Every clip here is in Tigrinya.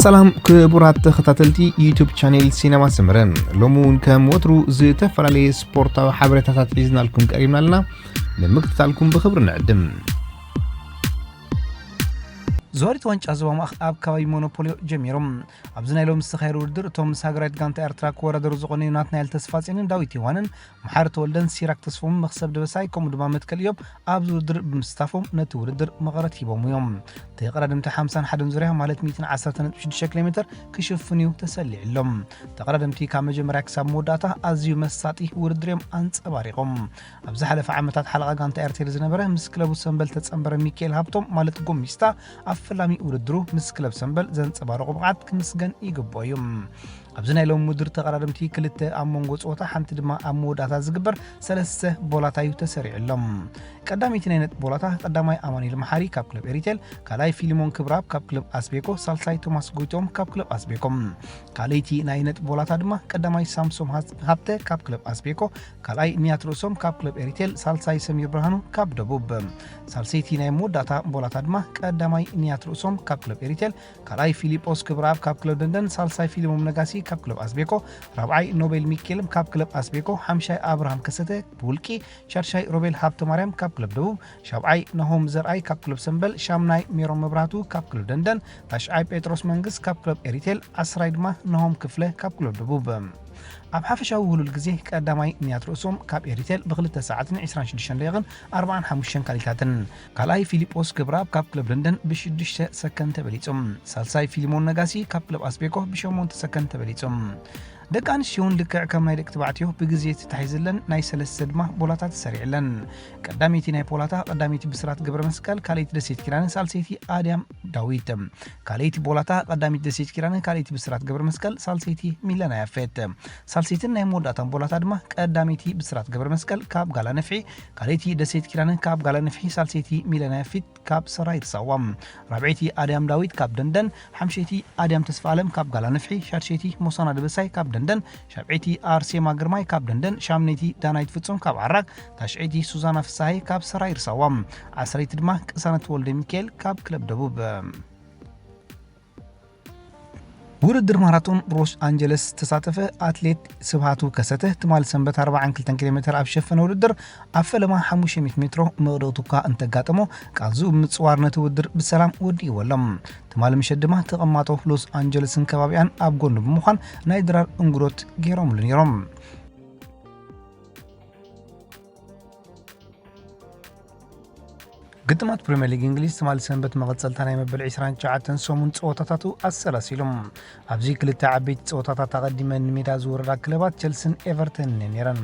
ሰላም ክቡራት ተኸታተልቲ ዩቱብ ቻኔል ሲነማ ሰመረ፣ ሎሚ እውን ከም ወትሩ ዝተፈላለየ ስፖርታዊ ሓበሬታታት ሒዝናልኩም ቀሪብና ኣለና። ንምክትታልኩም ብኽብሪ ንዕድም። ዞሪት ዋንጫ ዞባ ማእኸል ኣብ ከባቢ ሞኖፖልዮ ጀሚሮም። ኣብዚ ናይ ሎሚ ዝተኻየደ ውድድር እቶም ምስ ሃገራዊት ጋንታ ኤርትራ ክወዳደሩ ዝቐነዩ ናትናኤል ተስፋጽዮንን ዳዊት ዮሃንን፣ መሓሪ ተወልደን ሲራክ ተስፎምን መኽሰብ ደበሳይ ከምኡ ድማ መትከል እዮም ኣብዚ ውድድር ብምስታፎም ነቲ ውድድር መቐረት ሂቦም እዮም። ተቐዳደምቲ ሓምሳን ሓደን ዙርያ ማለት ሚእትን ዓሰርተ ነጥቢ ሽዱሽተ ኪሎ ሜትር ክሽፍኑ እዩ ተሰሊዕሎም። ተቐዳደምቲ ካብ መጀመርያ ክሳብ መወዳእታ ኣዝዩ መሳጢ ውድድር እዮም ኣንጸባሪቖም። ኣብ ዝሓለፈ ዓመታት ሓለቓ ጋንታ ኤርትራ ዝነበረ ምስ ክለቡ ሰምበል ተጸንበረ ሚካኤል ሃብቶም ማለት ጎሚስታ ኣብ ፈላሚ ውድድሩ ምስ ክለብ ሰምበል ዘንጸባረቑ ብቕዓት ክምስገን ይግብኦ እዩ። ኣብዚ ናይ ሎሚ ውድድር ተቐዳደምቲ ክልተ ኣብ መንጎ ጸወታ ሓንቲ ድማ ኣብ መወዳእታ ዝግበር ሰለስተ ቦላታ እዩ ተሰሪዑሎም። ቀዳመይቲ ናይ ነጥቢ ቦላታ ቀዳማይ ኣማኑኤል መሓሪ ካብ ክለብ ኤሪቴል፣ ካልኣይ ፊሊሞን ክብራብ ካብ ክለብ ኣስቤኮ፣ ሳልሳይ ቶማስ ጎይቶም ካብ ክለብ ኣስቤኮ። ካልኣይቲ ናይ ነጥቢ ቦላታ ድማ ቀዳማይ ሳምሶም ሃስ-፣ ሃብተ ካብ ክለብ ኣስቤኮ፣ ካልኣይ ንያት ርእሶም ካብ ክለብ ኤሪቴል፣ ሳልሳይ ሰሚር ብርሃኑ ካብ ደቡብ። ሳልሰይቲ ናይ መወዳእታ ቦላታ ድማ ቀዳማይ ንያት ርእሶም ካብ ክለብ ኤሪቴል፣ ካልኣይ ፊሊጶስ ክብረኣብ ካብ ክለብ ደንደን፣ ሳልሳይ ፊልሞም ነጋሲ ካብ ክለብ ኣስቤኮ፣ ራብዓይ ኖቤል ሚኬል ካብ ክለብ ኣስቤኮ፣ ሓምሻይ ኣብርሃም ከሰተ ብውልቂ፣ ሻድሻይ ሮቤል ሃብተማርያም ካብ ክለብ ደቡብ፣ ሻብዓይ ናሆም ዘርኣይ ካብ ክለብ ሰምበል፣ ሻምናይ ሜሮን መብራህቱ ካብ ክለብ ደንደን፣ ታሽዓይ ጴጥሮስ መንግስ ካብ ክለብ ኤሪቴል፣ ዓስራይ ድማ ናሆም ክፍለ ካብ ክለብ ደቡብ። ኣብ ሓፈሻዊ ውህሉል ግዜ ቀዳማይ ንያት ርእሶም ካብ ኤሪቴል ብክልተ ሰዓትን ዕስራን ሽዱሽተን ደቂቕን ኣርባዓን ሓሙሽተን ካሊታትን፣ ካልኣይ ፊሊጶስ ክብረኣብ ካብ ክለብ ለንደን ብሽዱሽተ ሰከንድ ተበሊጹ። ሳልሳይ ፊሊሞን ነጋሲ ካብ ክለብ ኣስቤኮ ብሸሞንተ ሰከንድ ተበሊጹ። ደቂ ኣንስትዮ እውን ልክዕ ከም ናይ ደቂ ተባዕትዮ ብግዜ ተታሒዝለን ናይ ሰለስተ ድማ ቦላታት ተሰሪዕለን። ቀዳመይቲ ናይ ፖላታ ቀዳመይቲ ብስራት ገብረ መስቀል፣ ካልኣይቲ ደሴት ኪዳነ፣ ሳልሰይቲ ኣድያም ዳዊት። ካልኣይቲ ቦላታ ቀዳመይቲ ደሴት ኪዳነ፣ ካልኣይቲ ብስራት ገብረ መስቀል፣ ሳልሰይቲ ሚለና ያፌት። ሳልሰይትን ናይ መወዳእታን ቦላታ ድማ ቀዳመይቲ ብስራት ገብረ መስቀል ካብ ጋላ ነፍሒ፣ ካልኣይቲ ደሴት ኪዳነ ካብ ጋላ ነፍሒ፣ ሳልሰይቲ ሚለና ያፌት ካብ ሰራይ ርሳዋ፣ ራብዐይቲ ኣድያም ዳዊት ካብ ደንደን፣ ሓምሸይቲ ኣድያም ተስፋ ኣለም ካብ ጋላ ነፍሒ፣ ሻድሸይቲ ሞሳና ደበሳይ ካብ ደንደን፣ ሻብዐይቲ ኣርሴማ ግርማይ ካብ ደንደን፣ ሻምነይቲ ዳናይት ፍጹም ካብ ዓራግ፣ ታሽዐይቲ ሱዛና ፍሳሃይ ካብ ሰራይ ርሳዋ፣ ዓስረይቲ ድማ ቅሳነት ወልደ ሚካኤል ካብ ክለብ ደቡብ። ውድድር ማራቶን ሎስ ኣንጀለስ ዝተሳተፈ ኣትሌት ስብሃቱ ከሰተ ትማሊ ሰንበት ኣርባዓን ክልተን ኪሎ ሜትር ኣብ ሸፈነ ውድድር ኣብ ፈለማ ሓሙሽተ ሚእቲ ሜትሮ መቕደቕቲ እኳ እንተጋጠሞ፣ ቃንዝኡ ብምጽዋር ነቲ ውድድር ብሰላም ወዲእዎ ኣሎ። ትማሊ ምሸት ድማ ተቐማጦ ሎስ ኣንጀለስን ከባቢኣን ኣብ ጎኑ ብምዃን ናይ ድራር እንጉዶት ገይሮምሉ ነይሮም። ግጥማት ፕሪምየር ሊግ እንግሊዝ ትማሊ ሰንበት መቐጸልታ ናይ መበል ዕስራን ትሽዓተን ሰሙን ጸወታታቱ ኣሰላሲሉ። ኣብዚ ክልተ ዓበይቲ ጸወታታት ኣቐዲመን ንሜዳ ዝወረዳ ክለባት ቸልስን ኤቨርተንን እየን ነይረን።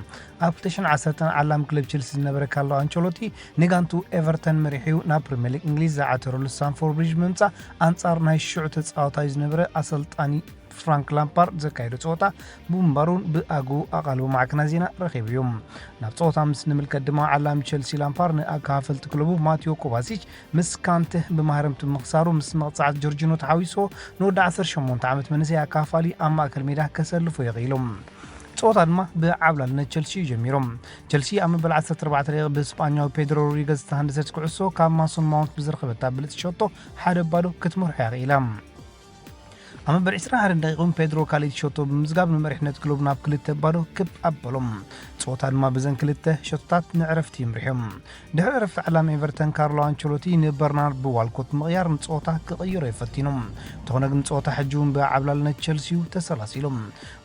ኣብ ክልተ ሽሕን ዓሰርተን ዓላም ክለብ ቸልሲ ዝነበረ ካርሎ ኣንቸሎቲ ንጋንቱ ኤቨርተን መሪሑ ናብ ፕሪምየር ሊግ እንግሊዝ ዝዓተረሉ ስታንፎርድ ብሪጅ ብምምጻእ ኣንጻር ናይ ሽዑ ተጻዋታይ ዝነበረ ኣሰልጣኒ ፍራንክ ላምፓርድ ዘካየዶ ጸወታ ብምንባሩን ብኣግኡ ኣቓልቦ ማዕከናት ዜና ረኺቡ እዩ። ናብ ጸወታ ምስ ንምልከት ድማ ዓላሚ ቸልሲ ላምፓርድ ንኣካፋፈልቲ ክለቡ ማቲዮ ኮቫሲች ምስ ካንተ ብማህረምቲ ምኽሳሩ ምስ መቕጻዕቲ ጆርጂኖ ተሓዊስዎ ንወዲ ዓሰርተ ሸሞንተ ዓመት መንእሰይ ኣካፋሊ ኣብ ማእከል ሜዳ ከሰልፎ ይኽኢሉ። ጸወታ ድማ ብዓብላልነት ቸልሲ እዩ ጀሚሩ። ቸልሲ ኣብ መበል ዓሰርተ ኣርባዕተ ደቂቕ ብስጳኛዊ ፔድሮ ሮድሪገዝ ዝተሃንደሰት ኩዕሶ ካብ ማሶን ማውንት ብዝረኸበታ ብልጽቲ ሸቶ ሓደ ባዶ ክትመርሖ እያ ክኢላ። ኣብ መበል ዕስራን ሓደን ደቂቕ እውን ፔድሮ ካልኣይቲ ሸቶ ብምዝጋብ ንመሪሕነት ክለቡ ናብ ክልተ ባዶ ክብ ኣበሎም። ጸወታ ድማ ብዘን ክልተ ሸቶታት ንዕረፍቲ ይምርሕዮም። ድሕሪ ዕረፍቲ ዓላሚ ኤቨርተን ካርሎ ኣንቸሎቲ ንበርናርድ ብዋልኮት ብምቕያር ንጸወታ ክቕይሮ እዩ ፈቲኑ። እንተኾነ ግን ጸወታ ሕጂ እውን ብዓብላልነት ቸልሲ እዩ ተሰላሲሉ።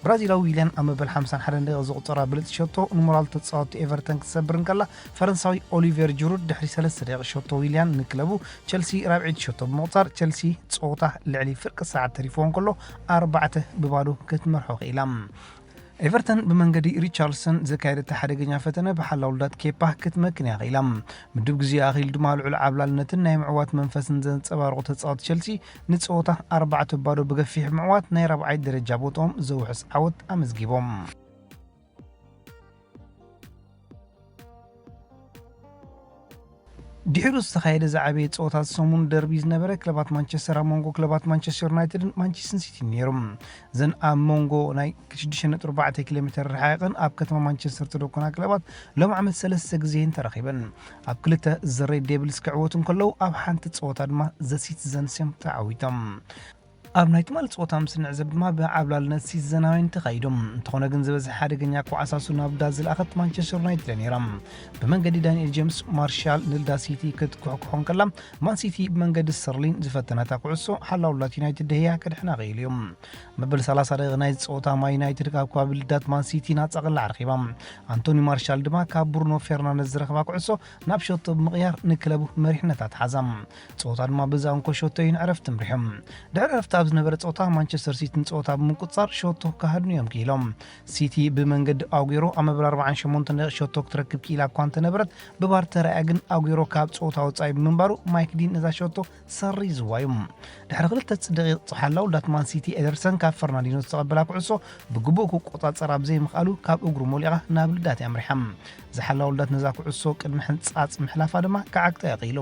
ብራዚላዊ ዊልያን ኣብ መበል ሓምሳን ሓደን ደቂቕ ዘቑጸራ ብልጽቲ ሸቶ ንሞራል ተጻወትቲ ኤቨርተን ክትሰብር እንከላ፣ ፈረንሳዊ ኦሊቨር ጅሩድ ድሕሪ ሰለስተ ደቂቕ ሸቶ ዊልያን ንክለቡ ቸልሲ ራብዐይቲ ሸቶ ብምቑጻር፣ ቸልሲ ጸወታ ልዕሊ ፍርቂ ሰዓት ተሪፍዎ እንከሎ ኣርባዕተ ብባዶ ክትመርሖ ክኢላ። ኤቨርተን ብመንገዲ ሪቻርልሰን ዘካየደታ ሓደገኛ ፈተነ ብሓላው ልዳት ኬፓ ክትመክን እያ ክኢላ። ምዱብ ግዜ ኣኺሉ ድማ ልዑል ዓብላልነትን ናይ ምዕዋት መንፈስን ዘንጸባረቑ ተጻወቲ ቸልሲ ንጸወታ ኣርባዕተ ባዶ ብገፊሕ ብምዕዋት ናይ ራብዓይ ደረጃ ቦታኦም ዘውሕስ ዓወት ኣመዝጊቦም። ድሒሩ ዝተኻየደ ዝዓበየ ጸወታት ሰሙን ደርቢ ዝነበረ ክለባት ማንቸስተር ኣብ መንጎ ክለባት ማንቸስተር ዩናይትድን ማንቸስተር ሲቲን ነይሩ። እዘን ኣብ መንጎ ናይ ሽዱሽተ ነጥቢ ኣርባዕተ ኪሎ ሜትር ርሓቕን ኣብ ከተማ ማንቸስተር ተደኮና ክለባት ሎም ዓመት ሰለስተ ግዜ እየን ተራኺበን። ኣብ ክልተ ዘ ሬድ ዴቪልስ ክዕወቱ እንከለዉ፣ ኣብ ሓንቲ ጸወታ ድማ ዘ ሲቲዘንስ እዮም ተዓዊቶም። ኣብ ናይ ትማሊ ጸወታ ምስ ንዕዘብ ድማ ብዓብላልነት ሲቲ ዘናውያን ተኻይዱ። እንተኾነ ግን ዝበዝሐ ሓደገኛ ኳዕሳሱ ናብ ልዳ ዝለኣኸት ማንቸስተር ዩናይትድ እያ ነይራ። ብመንገዲ ዳንኤል ጄምስ ማርሻል ንልዳ ሲቲ ክትኩሕኩሖ እንከላ፣ ማን ሲቲ ብመንገዲ ስተርሊን ዝፈተናታ ኩዕሶ ሓላው ልዳት ዩናይትድ ደህያ ከድሕና ክኢሉ እዩ። መበል ሰላሳ ደቂቕ ናይ ጸወታ ማን ዩናይትድ ካብ ከባቢ ልዳት ማን ሲቲ ናጻ ቅላዕ ረኺባ። ኣንቶኒ ማርሻል ድማ ካብ ብሩኖ ፌርናንደዝ ዝረኸባ ኩዕሶ ናብ ሸቶ ብምቕያር ንክለቡ መሪሕነት ኣትሓዛ። ጸወታ ድማ ብዛ እንኮ ሸቶ እዩ ንዕረፍቲ ምሪሑ። ድሕሪ ዕረፍቲ ኣብ ዝነበረ ጸወታ ማንቸስተር ሲቲን ጸወታ ብምቁጽጻር ሸቶ ክሃድኑ እዮም ክኢሎም። ሲቲ ብመንገዲ ኣጉሮ ኣብ መበል ኣርባዓን ሸሞንተን ደቂቕ ሸቶ ክትረክብ ክኢላ እኳ እንተነበረት፣ ብቫር ተራእያ ግን ኣጉሮ ካብ ጸወታ ወጻኢ ብምንባሩ ማይክ ዲን ነዛ ሸቶ ሰሪዝዋ እዩ። ድሕሪ ክልተ ደቂቕ ሓላው ልዳት ማን ሲቲ ኤደርሰን ካብ ፈርናንዲኖ ዝተቐበላ ኩዕሶ ብግቡእ ክቆጻጸር ኣብ ዘይምኽኣሉ ካብ እግሩ ሞሊቓ ናብ ልዳት እያ ኣምሪሓ። እዚ ሓላው ልዳት ነዛ ኩዕሶ ቅድሚ ሕንጻጽ ምሕላፋ ድማ ክዓግታ እዩ ክኢሉ።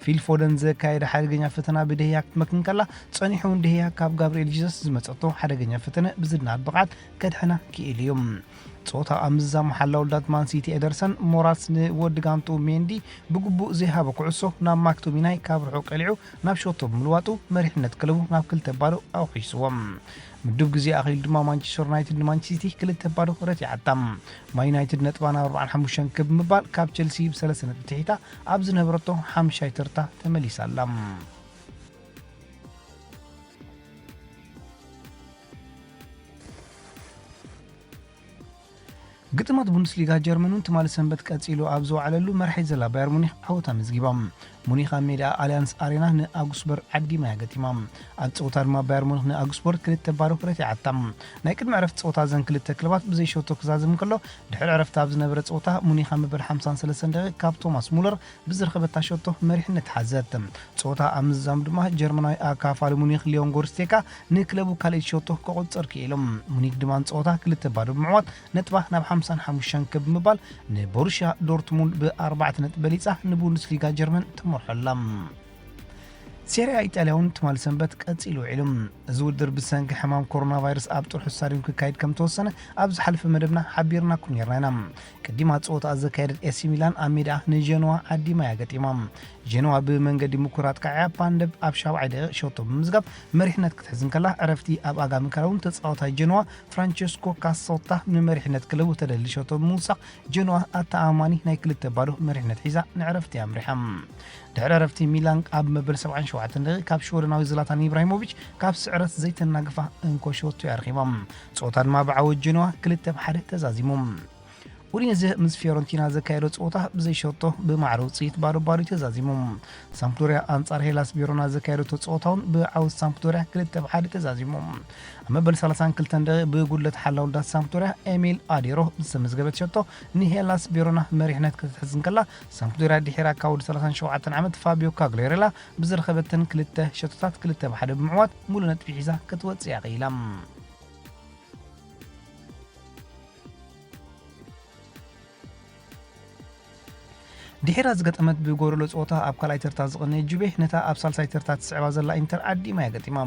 ፊል ፎደን ዘካየደ ሓደገኛ ፈተና ብደህያ ክትመክን ከላ፣ ጸኒሑ እውን ደህያ ካብ ጋብርኤል ጂሰስ ዝመጸቶ ሓደገኛ ፈተነ ብዝድነቕ ብቕዓት ከድሕና ክኢሉ እዩ። ጸወታ ኣብ ምዝዛሙ ሓላው ልዳት ማን ሲቲ ኤደርሰን ሞራስ ንወዲ ጋንቱ ሜንዲ ብግቡእ ዘይሃቦ ኩዕሶ ናብ ማክቶሚናይ ካብ ርሑቕ ቀሊዑ ናብ ሸቶ ብምልዋጡ መሪሕነት ክለቡ ናብ ክልተ ባዶ ኣውሒስዎ። ምዱብ ግዜ ኣኺሉ ድማ ማንቸስተር ዩናይትድ ንማንቸስተር ሲቲ ክልተ ባዶ ረቲዓታ። ማን ዩናይትድ ነጥባ ናብ ኣርባዓን ሓሙሽተን ክብ ብምባል ካብ ቸልሲ ብሰለስተ ነጥቢ ትሒታ ኣብ ዝነበረቶ ሓምሻይ ተርታ ተመሊሳ ኣላ። ግጥማት ቡንደስሊጋ ጀርመን እውን ትማሊ ሰንበት ቀጺሉ ኣብ ዝወዓለሉ መራሒት ዘላ ባየር ሙኒክ ዓወት ኣመዝጊባ። ሙኒክ ኣብ ሜዳ ኣልያንስ ኣሬና ንኣጉስበርግ ዓዲማ እያ ገጢማ። ኣብ ጸወታ ድማ ባየር ሙኒክ ንኣጉስበርግ ክልተ ባዶ ረቲዓታ። ናይ ቅድሚ ዕረፍቲ ጸወታ እዘን ክልተ ክለባት ብዘይ ሸቶ ክዛዘም እንከሎ፣ ድሕሪ ዕረፍቲ ኣብ ዝነበረ ጸወታ ሙኒክ ኣብ መበል ሓምሳን ሰለስተን ደቂቕ ካብ ቶማስ ሙለር ብዝረኸበታ ሸቶ መሪሕነት ሓዘት። ጸወታ ኣብ ምዝዛም ድማ ጀርመናዊ ኣካፋሊ ሙኒክ ሊዮን ጎርስቴካ ንክለቡ ካልኣይቲ ሸቶ ክቑጽር ክኢሉ። ሙኒክ ድማ ንጸወታ ክልተ ባዶ ብምዕዋት ነጥባ ናብ ሓምሳን ሓሙሽተን ክብ ብምባል ንቦሩሽያ ዶርትሙንድ ብኣርባዕተ ነጥቢ በሊጻ ንቡንደስሊጋ ጀርመን ትመርሖ ኣላ። ሴሪያ ኢጣልያ እውን ትማሊ ሰንበት ቀጺሉ ውዒሉ። እዚ ውድድር ብሰንኪ ሕማም ኮሮና ቫይረስ ኣብ ጥርሑ ስታድዮም ክካየድ ከም ተወሰነ ኣብ ዝሓለፈ መደብና ሓቢርናኩም ነርና ኢና። ቅዲማ ጸወታ ዘካየደት ኤሲ ሚላን ኣብ ሜዳ ንጀኖዋ ዓዲማ እያ ገጢማ። ጀኖዋ ብመንገዲ ምኩራት ካዕያ ፓንደብ ኣብ ሻብዓይ ደቂቕ ሸቶ ብምምዝጋብ መሪሕነት ክትሕዝ እንከላ፣ ዕረፍቲ ኣብ ኣጋ ምክራውን ተጻዋታይ ጀኖዋ ፍራንቸስኮ ካሶታ ንመሪሕነት ክለቡ ተደሊ ሸቶ ብምውሳኽ ጀኖዋ ኣተኣማማኒ ናይ ክልተ ባዶ መሪሕነት ሒዛ ንዕረፍቲ ኣምሪሓ። ድሕሪ ዕረፍቲ ሚላን ኣብ መበል ሰብዓን ሸውዓተን ደቂቕ ካብ ሽወደናዊ ዝላታን ኢብራሂሞቪች ካብ ስዕረት ዘይተናግፋ እንኮ ሸቶ ኣርኺባ። ጸወታ ድማ ብዓወት ጀኖዋ ክልተ ብ ሓደ ተዛዚሙ። ኡዲነዘ ምስ ፊዮረንቲና ዘካየዶ ጸወታ ብዘይ ሸቶ ብማዕረ ውጽኢት ባዶ ባዶ ተዛዚሙ። ሳምፕዶሪያ ኣንጻር ሄላስ ቬሮና ዘካየደቶ ጸወታ እውን ብዓወት ሳምፕዶሪያ ክልተ ብ ሓደ ተዛዚሙ። ኣብ መበል ሰላሳን ክልተን ደቂቕ ብጉድለት ሓላው ልዳት ሳምፕዶሪያ ኤሚል ኣዴሮ ዝተመዝገበት ሸቶ ንሄላስ ቬሮና መሪሕነት ክትሕዝ እንከላ፣ ሳምፕዶሪያ ድሒራ ካብ ወዲ ሰላሳን ሸውዓተን ዓመት ፋቢዮ ካግሌሬላ ብዝረኸበተን ክልተ ሸቶታት ክልተ ብ ሓደ ብምዕዋት ሙሉእ ነጥቢ ሒዛ ክትወጽእ እያ ክኢላ። ድሒራ ዝገጠመት ብጎደሎ ጸወታ ኣብ ካልኣይ ተርታ ዝቐነየት ጁቬ ነታ ኣብ ሳልሳይ ተርታ ትስዕባ ዘላ ኢንተር ዓዲማ እያ ገጢማ።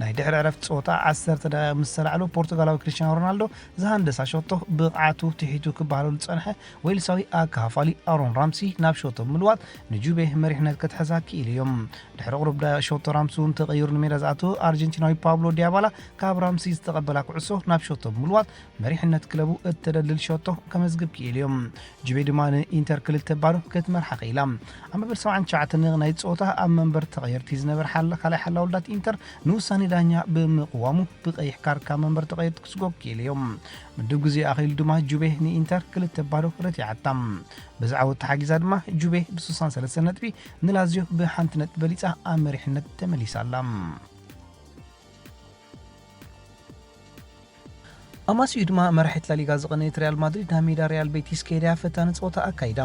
ናይ ድሕሪ ዕረፍቲ ጸወታ ዓሰርተ ደቂቕ ምስ ተላዕሉ ፖርቱጋላዊ ክሪስቲያኖ ሮናልዶ ዝሃንደሳ ሸቶ ብቕዓቱ ትሒቱ ክበሃለሉ ዝጸንሐ ዌልሳዊ ኣካፋሊ ኣሮን ራምሲ ናብ ሸቶ ብምልዋጥ ንጁቬ መሪሕነት ክትሕዛ ክኢሉ እዮም። ድሕሪ ቁሩብ ደቂቕ ሸቶ ራምሲ እውን ተቐይሩ ንሜዳ ዝኣተወ ኣርጀንቲናዊ ፓብሎ ዲያባላ ካብ ራምሲ ዝተቐበላ ኩዕሶ ናብ ሸቶ ብምልዋጥ መሪሕነት ክለቡ እተደልል ሸቶ ከመዝግብ ክኢሉ እዮም። ጁቬ ድማ ንኢንተር ክልተ ባዶ ክትመርሓ ክኢላ። ኣብ መበል ሰብዓን ትሽዓተን ናይ ጸወታ ኣብ መንበር ተቐየርቲ ዝነበረ ሓላ ካልኣይ ሓላው ልዳት ኢንተር ንውሳኔ ዳኛ ብምቕዋሙ ብቐይሕ ካርድ ካብ መንበር ተቐየርቲ ክስጎግ ክኢሉ እዮም። ምድብ ግዜ ኣኺሉ ድማ ጁቬ ንኢንተር ክልተ ባዶ ረቲዓታ። በዚ ዓወት ተሓጊዛ ድማ ጁቬ ብ63 ነጥቢ ንላዚዮ ብሓንቲ ነጥቢ በሊጻ ኣብ መሪሕነት ተመሊሳ ኣላ። ኣማሲኡ ድማ መራሒት ላሊጋ ዝቐነየት ሪያል ማድሪድ ናብ ሜዳ ሪያል ቤቲስ ከይዳ ፈታኒ ጸወታ ኣካይዳ።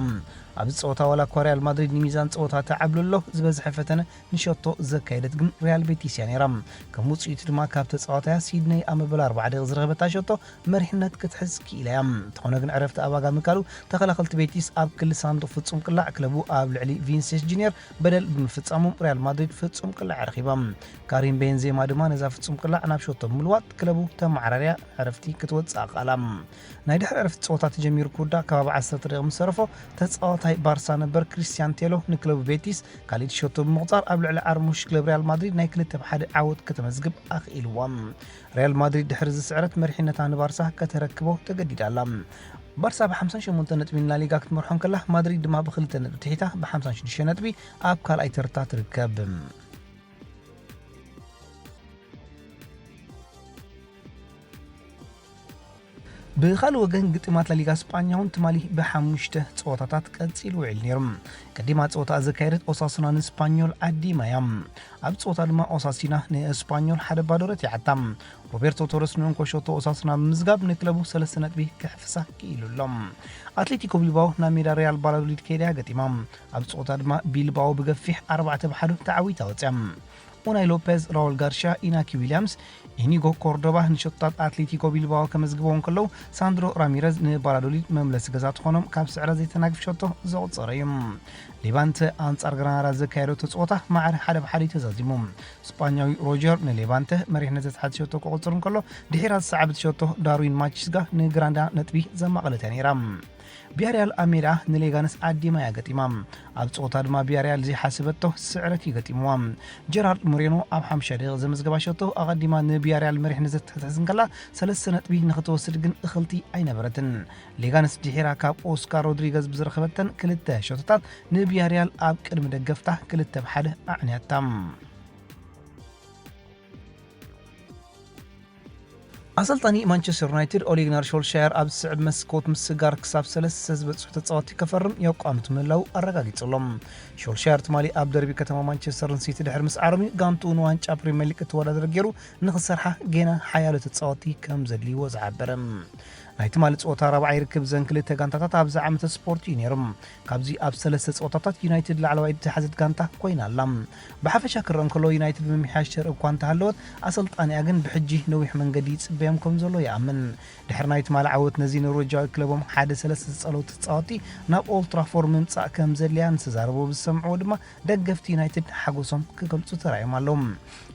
ኣብዚ ጸወታ ዋላ እኳ ሪያል ማድሪድ ንሚዛን ጸወታ ተዓብሉ ኣሎ፣ ዝበዝሐ ፈተነ ንሸቶ ዘካየደት ግን ሪያል ቤቲስ እያ ነይራ። ከም ውጽኢቱ ድማ ካብ ተጻዋታያ ሲድነይ ኣብ መበል ኣርባዓ ደቂቕ ዝረኸበታ ሸቶ መሪሕነት ክትሕዝ ክኢላ እያ። እንተኾነ ግን ዕረፍቲ ኣብ ኣጋ ምካሉ ተኸላኸልቲ ቤቲስ ኣብ ክሊ ሳንዱቕ ፍጹም ቅላዕ ክለቡ ኣብ ልዕሊ ቪንሴስ ጁኒየር በደል ብምፍጻሞም ሪያል ማድሪድ ፍጹም ቅላዕ ኣረኺባ። ካሪም ቤንዜማ ድማ ነዛ ፍጹም ቅላዕ ናብ ሸቶ ብምልዋጥ ክለቡ ተመዓራርያ ዕረፍቲ ክትወጽእ ኣኽኣላ። ናይ ድሕሪ ዕረፍቲ ጸወታ ተጀሚሩ ክውዳእ ከባቢ ዓሰርተ ደቂቕ ምስ ተረፎ፣ ተጻዋታይ ባርሳ ነበር ክሪስቲያን ቴሎ ንክለቡ ቤቲስ ካልኣይቲ ሸቶ ብምቑጻር ኣብ ልዕሊ ዓርሙሽ ክለብ ሪያል ማድሪድ ናይ ክልተ ብ ሓደ ዓወት ከተመዝግብ ኣኽኢልዋ። ሪያል ማድሪድ ድሕሪ እዚ ስዕረት መሪሕነታ ንባርሳ ከተረክቦ ተገዲዳ ኣላ። ባርሳ ብ ሓምሳን ሸሞንተን ነጥቢ ንላሊጋ ክትመርሖ እንከላ፣ ማድሪድ ድማ ብክልተ ነጥቢ ትሒታ ብ ሓምሳን ሽዱሽተ ነጥቢ ኣብ ካልኣይ ተርታ ትርከብ። ብኻልእ ወገን፣ ግጥማት ላሊጋ ስጳኛ እውን ትማሊ ብሓሙሽተ ጸወታታት ቀጺሉ ውዒሉ ነይሩ። ቀዲማ ጸወታ ዘካየደት ኦሳሱና ንስፓኞል ዓዲማ እያ። ኣብ ጸወታ ድማ ኦሳሲና ንስፓኞል ሓደ ባዶ ረቲዓታ። ሮቤርቶ ቶረስ ንእንኮ ሸቶ ኦሳሱና ብምዝጋብ ንክለቡ ሰለስተ ነጥቢ ክሕፍሳ ክኢሉ ኣሎ። ኣትሌቲኮ ቢልባኦ ናብ ሜዳ ሪያል ባላዶሊድ ከይዳ እያ ገጢማ። ኣብ ጸወታ ድማ ቢልባኦ ብገፊሕ ኣርባዕተ ብ ሓደ ተዓዊታ ወጽያ። ኡናይ ሎፔዝ፣ ራውል ጋርሻ፣ ኢናኪ ዊልያምስ፣ ኢኒጎ ኮርዶባ ንሸቶታት ኣትሌቲኮ ቢልባኦ ከመዝግበው እንከለዉ፣ ሳንድሮ ራሚረዝ ንባላዶሊድ መምለሲ ገዛ ትኾኖም ካብ ስዕረት ዘይተናግፍ ሸቶ ዘቑጸረ እዩ። ሌቫንተ ኣንጻር ግራናዳ ዘካየደቶ ጸወታ ማዕረ ሓደ ብ ሓደ እዩ ተዛዚሙ። ስጳኛዊ ሮጀር ንሌቫንተ መሪሕነት ዘትሓዝ ሸቶ ክቑጽር እንከሎ፣ ድሒራ ዝሰዓበት ሸቶ ዳርዊን ማቺስጋ ንግራናዳ ነጥቢ ዘማቐለት እያ ነይራ። ቢያሪያል ኣብ ሜዳ ንሌጋነስ ዓዲማ እያ ገጢማ። ኣብ ጸወታ ድማ ቢያሪያል ዘይሓሰበቶ ስዕረት እዩ ገጢምዋ። ጀራርድ ሞሬኖ ኣብ ሓሙሽተ ደቂቕ ዘመዝገባ ሸቶ ኣቐዲማ ንቢያሪያል መሪሕነት ዘትሕዝ እንከላ፣ ሰለስተ ነጥቢ ንኽትወስድ ግን እኽልቲ ኣይነበረትን። ሌጋነስ ድሒራ ካብ ኦስካር ሮድሪገዝ ብዝረኸበተን ክልተ ሸቶታት ንቢያሪያል ኣብ ቅድሚ ደገፍታ ክልተ ብ ሓደ ኣዕንያታ። ኣሰልጣኒ ማንቸስተር ዩናይትድ ኦሌ ጉናር ሾልሻየር ኣብ ዝስዕብ መስኮት ምስጋር ክሳብ ሰለስተ ዝበጽሑ ተጻወትቲ ከፈርም የቋምት ምህላው ኣረጋጊጹ ኣሎ። ሾልሻየር ትማሊ ኣብ ደርቢ ከተማ ማንቸስተርን ሲቲ ድሕሪ ምስዓሮም እዩ ጋንትኡ ንዋንጫ ፕሪምየር ሊግ እትወዳደር ገይሩ ንኽሰርሓ ጌና ሓያሎ ተጻወትቲ ከም ዘድልይዎ ዝሓበረ። ናይ ትማሊ ጸወታ ራብዓይ ርክብ ዘን ክልተ ጋንታታት ኣብዚ ዓመተ ስፖርት እዩ ነይሩ። ካብዚ ኣብ ሰለስተ ጸወታታት ዩናይትድ ላዕለዋይ እተሓዘት ጋንታ ኮይና ኣላ። ብሓፈሻ ክረአ እንከሎ ዩናይትድ ምምሕያሽ ተርኢ እኳ እንተሃለወት፣ ኣሰልጣኒኣ ግን ብሕጂ ነዊሕ መንገዲ ይጽበዮም ከም ዘሎ ይኣምን። ድሕሪ ናይ ትማሊ ዓወት ነዚ ኖርዌጃዊ ክለቦም ሓደ ሰለስተ ዝጸለዉ ተጻወትቲ ናብ ኦልድ ትራፎርድ ምምጻእ ከም ዘድልያ ንዝተዛረቡ ብዝሰምዕዎ ድማ ደገፍቲ ዩናይትድ ሓጎሶም ክገልጹ ተራእዮም ኣለዉ።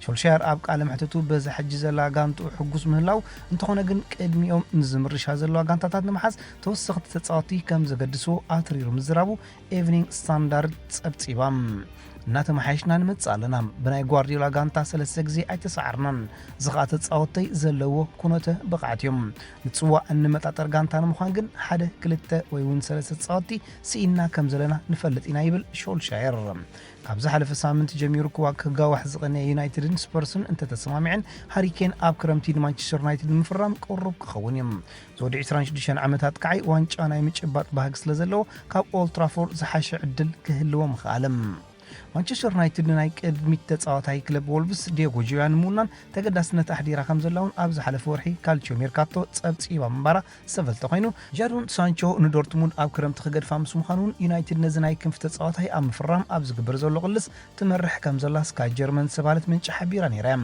ሾልሻየር ኣብ ቃለ መሕትቱ በዛ ሕጂ ዘላ ጋንትኡ ሕጉስ ምህላው፣ እንተኾነ ግን ቅድሚኦም ንዝምርሻ ዘለዋ ጋንታታት ንምሓዝ ተወሰኽቲ ተጻወትቲ ከም ዘገድስዎ ኣትሪሩ ምዝራቡ ኤቭኒንግ ስታንዳርድ ጸብጺባ። እናተመሓየሽና ንመጽእ ኣለና። ብናይ ጓርዲዮላ ጋንታ ሰለስተ ግዜ ኣይተሰዓርናን። እዚ ኸኣ ተጻወትተይ ዘለዎ ኩነተ ብቕዓት እዮም። ንጽዋዕ እንመጣጠር ጋንታ ንምዃን ግን ሓደ፣ ክልተ ወይ እውን ሰለስተ ተጻወትቲ ስኢንና ከም ዘለና ንፈልጥ ኢና ይብል ሾልሻየር። ካብ ዝሓለፈ ሳምንት ጀሚሩ ክዋ-፣ ክጋዋሕ ዝቐነየ ዩናይትድን ስፐርስን እንተተሰማሚዐን፣ ሃሪ ኬን ኣብ ክረምቲ ንማንቸስተር ዩናይትድ ንምፍራም ቅሩብ ክኸውን እዩ። ዝወዲ ዕስራን ሽዱሽተን ዓመታት ከዓይ ዋንጫ ናይ ምጭባጥ ባህጊ ስለ ዘለዎ፣ ካብ ኦልድ ትራፎርድ ዝሓሸ ዕድል ክህልዎ ምኽኣለ። ማንቸስተር ዩናይትድ ንናይ ቅድሚት ተጻዋታይ ክለብ ወልቭስ ዲዮጎ ጆያ ንምውናን ተገዳስነት ኣሕዲራ ከም ዘላ እውን ኣብ ዝሓለፈ ወርሒ ካልቺዮ ሜርካቶ ጸብጺባ ምንባራ ዝተፈልጠ ኮይኑ፣ ጃዶን ሳንቾ ንዶርትሙንድ ኣብ ክረምቲ ክገድፋ ምስ ምዃኑ እውን ዩናይትድ ነዚ ናይ ክንፊ ተጻዋታይ ኣብ ምፍራም ኣብ ዝግበር ዘሎ ቅልስ ትመርሕ ከም ዘላ ስካይ ጀርመን ዝተባህለት ምንጪ ሓቢራ ነይራ እያ።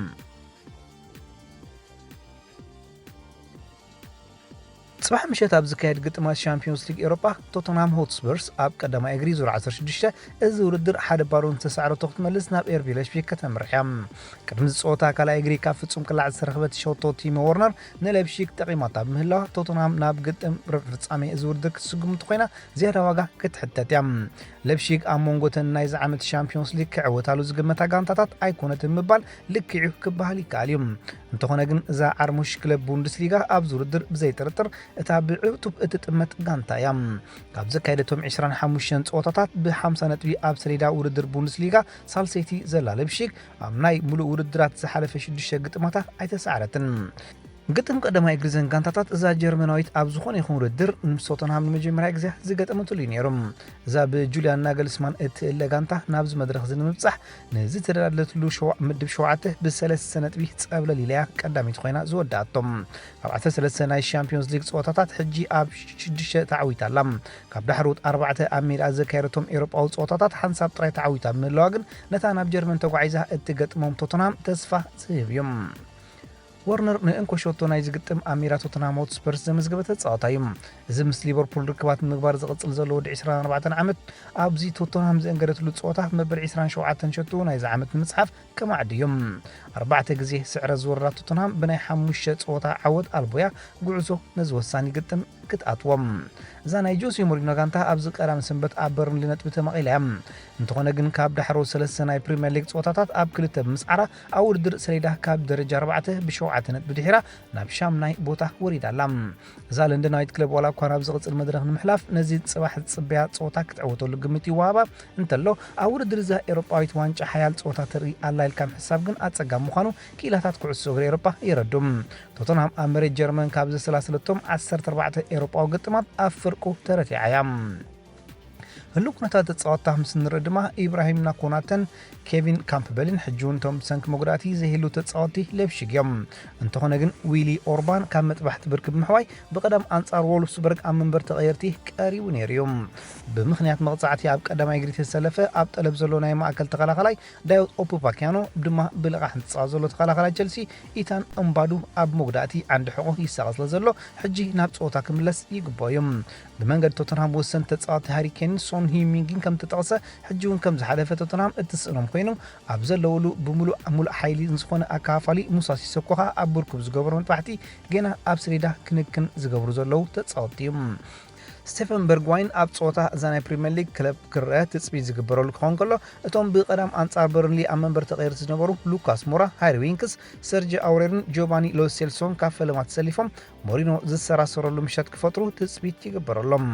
ጽባሕ ምሸት ኣብ ዝካየድ ግጥማት ሻምፒዮንስ ሊግ ኤውሮጳ፣ ቶተንሃም ሆትስፐርስ ኣብ ቀዳማይ እግሪ ዙር ዓሰርተ ሽዱሽተ እዚ ውድድር ሓደ ባዶ ዝተሳዕረቶ ክትመልስ ናብ ኤርቢ ሌፕሺግ ከተምርሕ እያ። ቅድሚ እዚ ጸወታ ካልኣይ እግሪ ካብ ፍጹም ቅላዕ ዝተረኽበት ሸቶ ቲሞ ወርነር ንሌፕሺግ ጠቒማታ ብምህላዋ፣ ቶተንሃም ናብ ግጥም ርብዒ ፍጻሜ እዚ ውድድር ክትስጉም እንተኾይና ዝያዳ ዋጋ ክትሕተት እያ። ሌፕሺግ ኣብ መንጎ እተን ናይዚ ዓመት ሻምፒዮንስ ሊግ ክዕወታሉ ዝግመታ ጋንታታት ኣይኮነትን ምባል ልክዕ እዩ ክበሃል ይከኣል እዩ። እንተኾነ ግን እዛ ዓርሙሽ ክለብ ቡንደስሊጋ ኣብዚ ውድድር ብዘይጥርጥር እታ ብዕቱብ እትጥመት ጋንታ እያ። ካብ ዘካየደቶም ዕስራን ሓሙሽተን ጸወታታት ብሓምሳ ነጥቢ ኣብ ሰሌዳ ውድድር ቡንደስሊጋ ሳልሰይቲ ዘላ ሌፕሺግ ኣብ ናይ ሙሉእ ውድድራት ዝሓለፈ ሽዱሽተ ግጥማታ ኣይተሳዕረትን። ግጥም ቀዳማይ እግሪ ዘን ጋንታታት እዛ ጀርመናዊት ኣብ ዝኾነ ይኹን ውድድር ምስ ቶተንሃም ንመጀመርያ ግዜ ዝገጠመትሉ እዩ ነይሩ። እዛ ብጁልያን ናገልስማን እትእለ ጋንታ ናብዚ መድረኽ እዚ ንምብጻሕ ንዝተደላደለትሉ ሸዋ-፣ ምድብ ሸውዓተ ብሰለስተ ነጥቢ ጸብለል ኢላ እያ ቀዳሚት ኮይና ዝወደኣቶም። ካብ ዓሰርተ ሰለስተ ናይ ሻምፒዮንስ ሊግ ጸወታታት ሕጂ ኣብ ሽዱሽተ ተዓዊታ ኣላ። ካብ ዳሕሮት ኣርባዕተ ኣብ ሜዳ ዘካየደቶም ኤውሮጳዊ ጸወታታት ሓንሳብ ጥራይ ተዓዊታ ምህላዋ ግን ነታ ናብ ጀርመን ተጓዒዛ እትገጥሞም ቶተንሃም ተስፋ ዝህብ እዩ። ወርነር ንእንኮ ሸቶ ናይዚ ግጥም ኣብ ሜዳ ቶተንሃም ሆትስፐርስ ዘመዝገበ ተጻዋታይ እዩ። እዚ ምስ ሊቨርፑል ርክባት ንምግባር ዝቕጽል ዘሎ ወዲ ዕስራን ኣርባዕተን ዓመት፣ ኣብዚ ቶተንሃም ዘእንገደትሉ ጸወታ መበል ዕስራን ሸውዓተን ሸቶ ናይዚ ዓመት ንምጽሓፍ ከማዕድ እዩ። ኣርባዕተ ግዜ ስዕረት ዝወረዳ ቶተንሃም ብናይ ሓሙሽተ ጸወታ ዓወት ኣልቦያ ጉዕዞ ነዚ ወሳኒ ግጥም ክትኣትዎም። እዛ ናይ ጆሴ ሞሪኖ ጋንታ ኣብዚ ቀዳም ሰንበት ኣብ በርንሊ ነጥቢ ተማቒላ እያ። እንተኾነ ግን ካብ ዳሕሮ ሰለስተ ናይ ፕሪምየር ሊግ ጸወታታት ኣብ ክልተ ብምስዓራ ኣብ ውድድር ሰሌዳ ካብ ደረጃ ኣርባዕተ ብሸውዓተ ነጥቢ ድሒራ ናብ ሻምናይ ቦታ ወሪዳ ኣላ። እዛ ለንደናዊት ክለብ ዋላ እኳ ናብ ዝቕጽል መድረኽ ንምሕላፍ ነዚ ጽባሕ ዝጽበያ ጸወታ ክትዕወተሉ ግምት ይወሃባ እንተሎ፣ ኣብ ውድድር እዛ ኤሮጳዊት ዋንጫ ሓያል ጸወታ ተርኢ ኣላ ኢልካ ምሕሳብ ግን ኣጸጋሚ ምዃኑ ክኢላታት ኩዕሶ እግሪ ኤሮጳ የረዱ። ቶተንሃም ኣብ መሬት ጀርመን ካብ ዘሰላሰለቶም ዓሰርተ ኣርባዕተ ኤውሮጳዊ ግጥማት ኣብ ፍርቁ ተረቲዓ እያ። ህሉው ኩነታት ተጻወትታ ምስ ንርኢ ድማ፣ ኢብራሂም ናኮናተን ኬቪን ካምፕበልን ሕጂ እውን እቶም ብሰንኪ መጉዳእቲ ዘይህልው ተጻወትቲ ሌፕሺግ እዮም። እንተኾነ ግን ዊሊ ኦርባን ካብ መጥባሕቲ ብርኪ ብምሕዋይ ብቐደም ኣንጻር ዎልፍስበርግ ኣብ መንበር ተቐየርቲ ቀሪቡ ነይሩ እዩ። ብምኽንያት መቕጻዕቲ ኣብ ቀዳማይ እግሪ ተሰለፈ ኣብ ጠለብ ዘሎ ናይ ማእከል ተኸላኸላይ ዳዮት ኦፕፓኪያኖ ድማ ብልቓሕ ዝጻወት ዘሎ ተኸላኸላይ ቸልሲ ኢታን እምባዱ ኣብ መጉዳእቲ ዓንዲ ሕቖ ይሳቐ ስለ ዘሎ ሕጂ ናብ ጸወታ ክምለስ ይግብኦ እዩ። ብመንገዲ ቶተንሃም ወሰንቲ ተጻወቲ ሃሪ ኬንን ሶን ሂሚንግን ከም ተጠቕሰ ሕጂ እውን ከም ዝሓለፈ ቶተንሃም እትስእኖም ኮይኑ ኣብ ዘለውሉ ብምሉእ ሙሉእ ሓይሊ ዝኾነ ኣካፋፋሊ ሙሳ ሲሶኮ ከኣ ኣብ ብርኩብ ዝገበሮ መጥባሕቲ ገና ኣብ ስሪዳ ክንክን ዝገብሩ ዘለዉ ተጻወቲ እዩ። ስቴፈን በርግዋይን ኣብ ጸወታ እዛ ናይ ፕሪምየር ሊግ ክለብ ክረአ ትጽቢት ዝግበረሉ ክኸውን ከሎ፣ እቶም ብቐዳም ኣንጻር በርንሊ ኣብ መንበር ተቐየርቲ ዝነበሩ ሉካስ ሞራ፣ ሃሪ ዊንክስ፣ ሰርጂ ኣውሬርን ጆቫኒ ሎሴልሶን ካብ ፈለማ ተሰሊፎም ሞሪኖ ዝሰራሰረሉ ምሸት ክፈጥሩ ትጽቢት ይግበረሎም።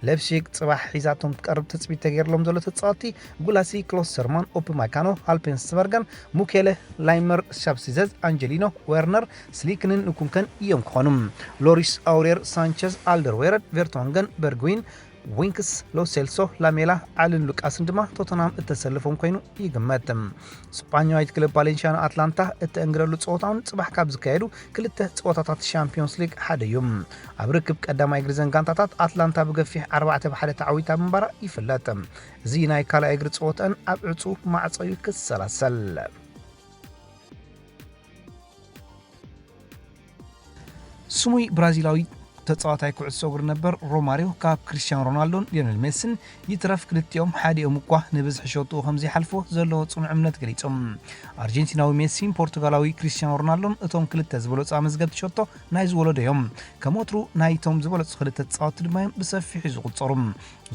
ሌፕሺግ ጽባሕ ሒዛቶም ክትቀርብ ትጽቢት ተገይርሎም ዘሎ ተጻወቲ ጉላሲ፣ ክሎስተርማን፣ ኦፕማካኖ፣ ሃልፔንስበርገን፣ ሙኬለ፣ ላይመር፣ ሻፕሲዘዝ፣ ኣንጀሊኖ፣ ዌርነር፣ ስሊክንን ንኩንከን እዮም ክኾኑ። ሎሪስ ኣውሬር፣ ሳንቸዝ፣ ኣልደርዌረድ፣ ቬርቶንገን፣ በርግዊን፣ ዊንክስ፣ ሎሴልሶ፣ ላሜላ፣ ኣልን ሉቃስን ድማ ቶተንሃም እተሰልፎም ኮይኑ ይግመት። ስጳኛዊት ክለብ ቫሌንሽያን ኣትላንታ እተእንግደሉ ጸወታውን ጽባሕ ካብ ዝካየዱ ክልተ ጸወታታት ሻምፒዮንስ ሊግ ሓደ እዩ። ኣብ ርክብ ቀዳማይ እግሪ ዘን ጋንታታት ኣትላንታ ብገፊሕ ኣርባዕተ ብ ሓደ ተዓዊታ ምንባራ ይፍለጥ። እዚ ናይ ካልኣይ እግሪ ጸወታን ኣብ ዕጹ ማዕጾ እዩ ክሰላሰል። ስሙይ ብራዚላዊ ተጻዋታይ ኩዕሶ እግሪ ነበር ሮማሪዮ ካብ ክሪስቲያኖ ሮናልዶን ሊዮኔል ሜሲን ይትረፍ ክልቲኦም ሓዲኦም እኳ ንብዝሒ ሸቶኡ ከም ዘይሓልፎ ዘለዎ ጽኑዕ እምነት ገሊጾም። ኣርጀንቲናዊ ሜሲን ፖርቱጋላዊ ክሪስቲያኖ ሮናልዶን እቶም ክልተ ዝበለጹ ኣመዝገብቲ ሸቶ ናይ ዝወለዶ እዮም። ከም ወትሩ ናይቶም ዝበለጹ ክልተ ተጻወትቲ ድማ እዮም ብሰፊሑ ዝቑጸሩ።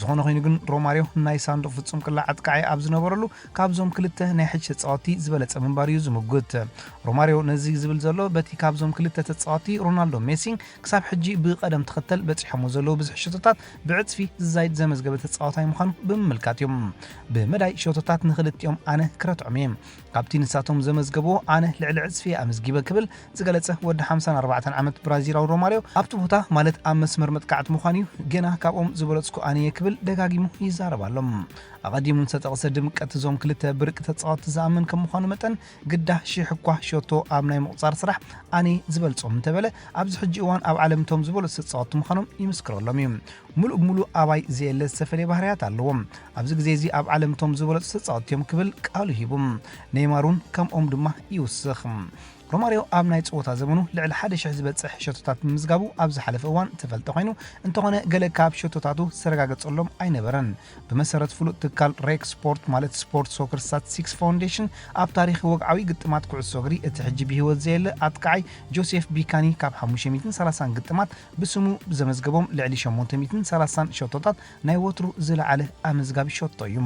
ዝኾነ ኮይኑ ግን ሮማሪዮ ናይ ሳንዱቕ ፍጹም ቅላዕ ኣጥቃዓይ ኣብ ዝነበረሉ ካብዞም ክልተ ናይ ሕጂ ተጻወትቲ ዝበለጸ ምንባር እዩ ዝምጉት። ሮማሪዮ ነዚ ዝብል ዘሎ በቲ ካብዞም ክልተ ተጻወትቲ ሮናልዶ ሜሲ ክሳብ ሕጂ ብቐደም ተኸተል በጺሖሞ ዘለዉ ብዙሕ ሸቶታት ብዕጽፊ ዝዛይድ ዘመዝገበ ተጻዋታይ ምዃኑ ብምምልካት እዩ። ብመዳይ ሸቶታት ንኽልቲኦም ኣነ ክረትዖም እየ። ካብቲ ንሳቶም ዘመዝገብዎ ኣነ ልዕሊ ዕጽፊ እየ ኣመዝጊበ ክብል ዝገለጸ ወዲ ሓምሳን ኣርባዕተን ዓመት ብራዚላዊ ሮማሪዮ ኣብቲ ቦታ ማለት ኣብ መስመር መጥቃዕቲ ምዃኑ እዩ ገና ካብኦም ዝበለጽኩ ኣነ እየ ክብል ደጋጊሙ ይዛረብ ኣሎ። ኣቐዲሙ ንዝተጠቕሰ ድምቀት እዞም ክልተ ብርቂ ተጻወትቲ ዝኣምን ከም ምዃኑ መጠን ግዳ ሺሕ እኳ ሸቶ ኣብ ናይ ምቑጻር ስራሕ ኣነ ዝበልጾም እንተበለ ኣብዚ ሕጂ እዋን ኣብ ዓለም እቶም ዝበለጹ ተጻወትቲ ምዃኖም ይምስክረሎም እዩ። ሙሉእ ብሙሉእ ኣባይ ዘየለ ዝተፈለየ ባህርያት ኣለዎም። ኣብዚ ግዜ እዚ ኣብ ዓለም እቶም ዝበለጹ ተጻወትቲ እዮም ክብል ቃሉ ሂቡ። ኔይማር እውን ከምኦም ድማ ይውስኽ። ሮማርዮ ኣብ ናይ ጸወታ ዘመኑ ልዕሊ ሓደ ሽሕ ዝበጽሕ ሸቶታት ብምምዝጋቡ ኣብ ዝሓለፈ እዋን ዝተፈልጠ ኮይኑ፣ እንተኾነ ገለ ካብ ሸቶታቱ ዝተረጋገጸሎም ኣይነበረን። ብመሰረት ፍሉጥ ትካል ሬክ ስፖርት ማለት ስፖርት ሶከር ስታትስቲክስ ፋውንዴሽን ኣብ ታሪኽ ወግዓዊ ግጥማት ኩዕሶ እግሪ እቲ ሕጂ ብህይወት ዘየለ ኣጥቃዓይ ጆሴፍ ቢካኒ ካብ ሓሙሽተ ሚእትን ሰላሳን ግጥማት ብስሙ ዘመዝገቦም ልዕሊ ሸሞንተ ሚእትን ሰላሳን ሸቶታት ናይ ወትሩ ዝለዓለ ኣመዝጋቢ ሸቶ እዩ።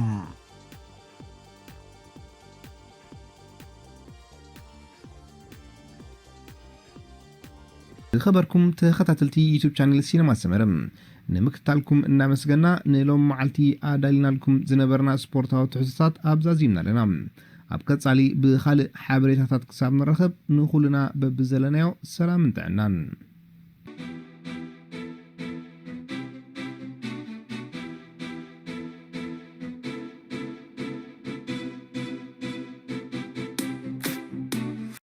ዝኸበርኩም ተኸታተልቲ ዩቱብ ቻነል ሲነማ ሰመረ፣ ንምክትታልኩም እናመስገና ንሎም መዓልቲ ኣዳሊናልኩም ዝነበርና ስፖርታዊ ትሕዝቶታት ኣብዛዚምና ኣለና። ኣብ ቀጻሊ ብኻልእ ሓበሬታታት ክሳብ ንራኸብ ንኹልና በብዘለናዮ ሰላምን ጥዕናን።